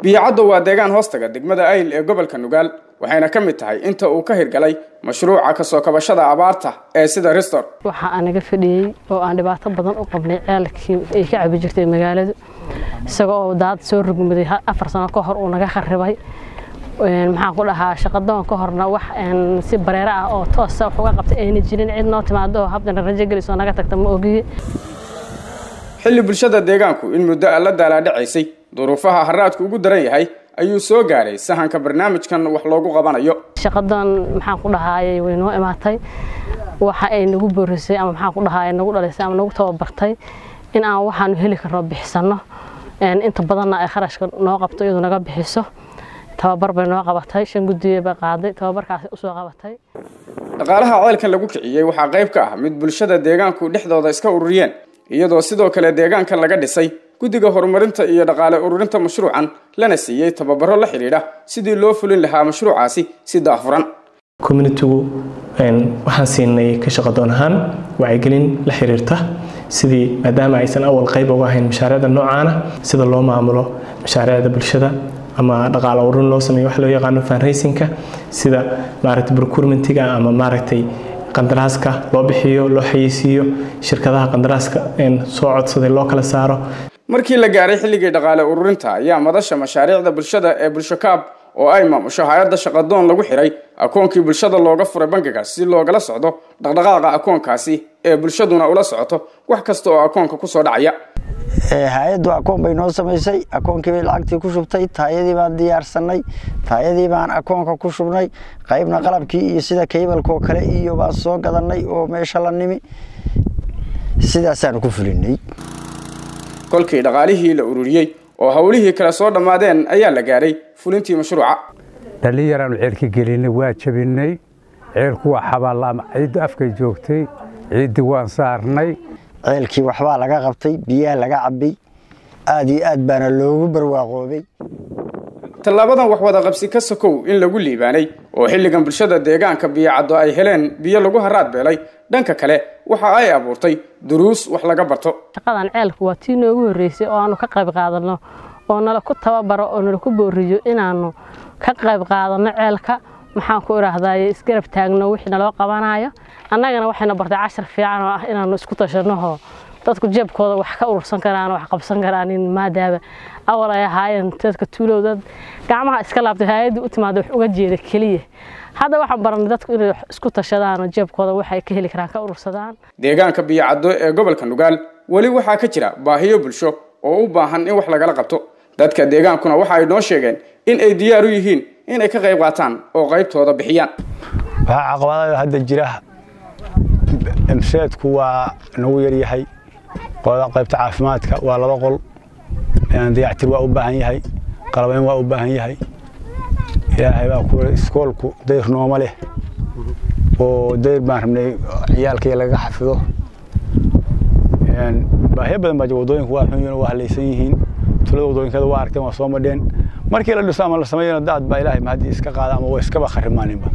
Biyacaddo waa deegaan hoostaga degmada Ayl ee gobolka Nugaal, waxayna ka mid tahay inta uu ka hirgalay mashruuca kasoo kabashada abaarta ee sida Ristor. Waxa aan naga fadhiyey oo aan dhibaato badan u qabnay ceelkii ay ka cabi jirtay magaaladu, isagoo oo daad soo rugmaday 4 sano ka hor uu naga kharibay. Maxaan ku dhahaa, shaqadoon ka horna wax si bareero ah oo toos ah wax uga qabtay ayna jirin. Cid noo timaado oo habdana rajo gelisoo naga tagta ma ogiye. Xilli bulshada deegaanku in muddo la daalaadhacaysay duruufaha haraadku ugu daran yahay ayuu soo gaaray sahanka barnaamijkan wax loogu qabanayo. Shaqadoon, maxaan ku dhahaayay, way noo imaatay. Waxa ay nagu boorisay ama, maxaan ku dhahaayay, nagu dhalisay ama nagu tababartay in aan waxaanu heli karno bixisano, inta badanna ay kharashka noo qabto iyadu naga bixiso. Tababar bay noo qabatay, 5 guddiye bay qaaday, tababarkaasi usoo qabatay. Dhaqaalaha ceelkan lagu kiciyey waxaa qayb ka ah mid bulshada deegaanku dhexdooda iska ururiyeen, iyadoo sidoo kale deegaankan laga dhisay guddiga horumarinta iyo dhaqaale ururinta mashruucan, lana siiyey tababaro la xidhiidha sidii loo fulin lahaa mashruucaasi si daahfuran. Communitygu waxaan siinay ka shaqadoon ahaan wacyigelin la xiriirta sidii, maadaama aysan awal qayb uga ahayn mashaariicda noocaana, sida loo maamulo mashaariicda bulshada ama dhaqaale ururin loo sameeyo, wax loo yaqaano fundraisingka, sida maaragtay procurementiga ama maaragtay qandaraaska loo bixiyo, loo xayeysiiyo shirkadaha qandaraaska soo codsaday, loo kala saaro. Markii la gaaray xilligii dhaqaale ururinta ayaa madasha mashaariicda bulshada ee Bulsho Kaab oo ay maamusho hay-adda Shaqadoon lagu xiray akoonkii bulshada looga furay bangiga si loogala socdo dhaqdhaqaaqa akoonkaasi ee bulshaduna ula socoto wax kasta oo akoonka kusoo dhacaya. Hay-addu akoon bay noo samaysay, akoonkii bay lacagtii ku shubtay. Taayadii baan diyaarsanay, taayadii baan akoonka ku shubnay. Qaybna qalabkii iyo sida kaybalkoo kale iyo baan soo gadanay oo meesha la nimi, sidaasaanu ku fulinay. Kolkii dhaqaalihii la ururiyey oo howlihii kale soo dhammaadeen ayaa la gaaray fulintii mashruuca. Dhallinyaraanu ceelka gelinay, waa jabinay ceelku, waa xabaalaama, ciiddu afkay joogtay, ciiddii waan saarnay. Ceelkii waxbaa laga qabtay, biyaha laga cabbay, aad iyo aad baana loogu barwaaqoobay. Tallaabadan wax wada qabsi ka sokow in lagu liibaanay oo xilligan bulshada deegaanka Biyacaddo ay heleen biyo lagu haraad beelay, dhanka kale waxa ay abuurtay duruus wax laga barto. Shaqadan ceelku waa tii noogu horreysay oo aanu ka qayb qaadanno oo nala ku tababaro oo nala ku booriyo inaanu ka qayb qaadanno ceelka, maxaan ku idhaahdaye, isgarab taagno wixii naloo qabanayo. Annagana waxayna bartay cashar fiican oo ah inaanu isku tashannohoo dadku jeebkooda wax ka urursan karaan, wax qabsan karaan, in maadaama awal ay ahaayeen dadka tuulow dad gacmaha iska laabtay, hay-adda u timaada wax uga jeeda keliya. Hadda waxaan baranay dadku inay isku tashadaan oo jeebkooda waxay ka heli karaan ka urursadaan. Deegaanka Biyacaddo ee gobolka Nugaal weli waxaa ka jira baahiyo bulsho oo u baahan in wax lagala qabto. Dadka deegaankuna waxa ay noo sheegeen in ay diyaar u yihiin inay ka qayb qaataan oo qaybtooda bixiyaan. Waxaa caqabadada hadda jira, MCH-ku waa nagu yaryahay, qolada qaybta caafimaadka waa 2 qol, dayactir waa u baahan yahay, qalabayn waa u baahan yahay. Ilaahay baa ku iskoolku dayr nooma leh oo dayr baan rabnay ciyaalkii laga xafido. Baahiyo badan baa jira. Waddooyinku waa xun yihiin, waa halaysan yihiin. Tulada waddooyinkada waa aragteen, waa soo madheen. Markii la dhiso ama la sameeyana daad baa, Ilaahay mahadii, iska qaada ama waa iskaba kharimaaninba.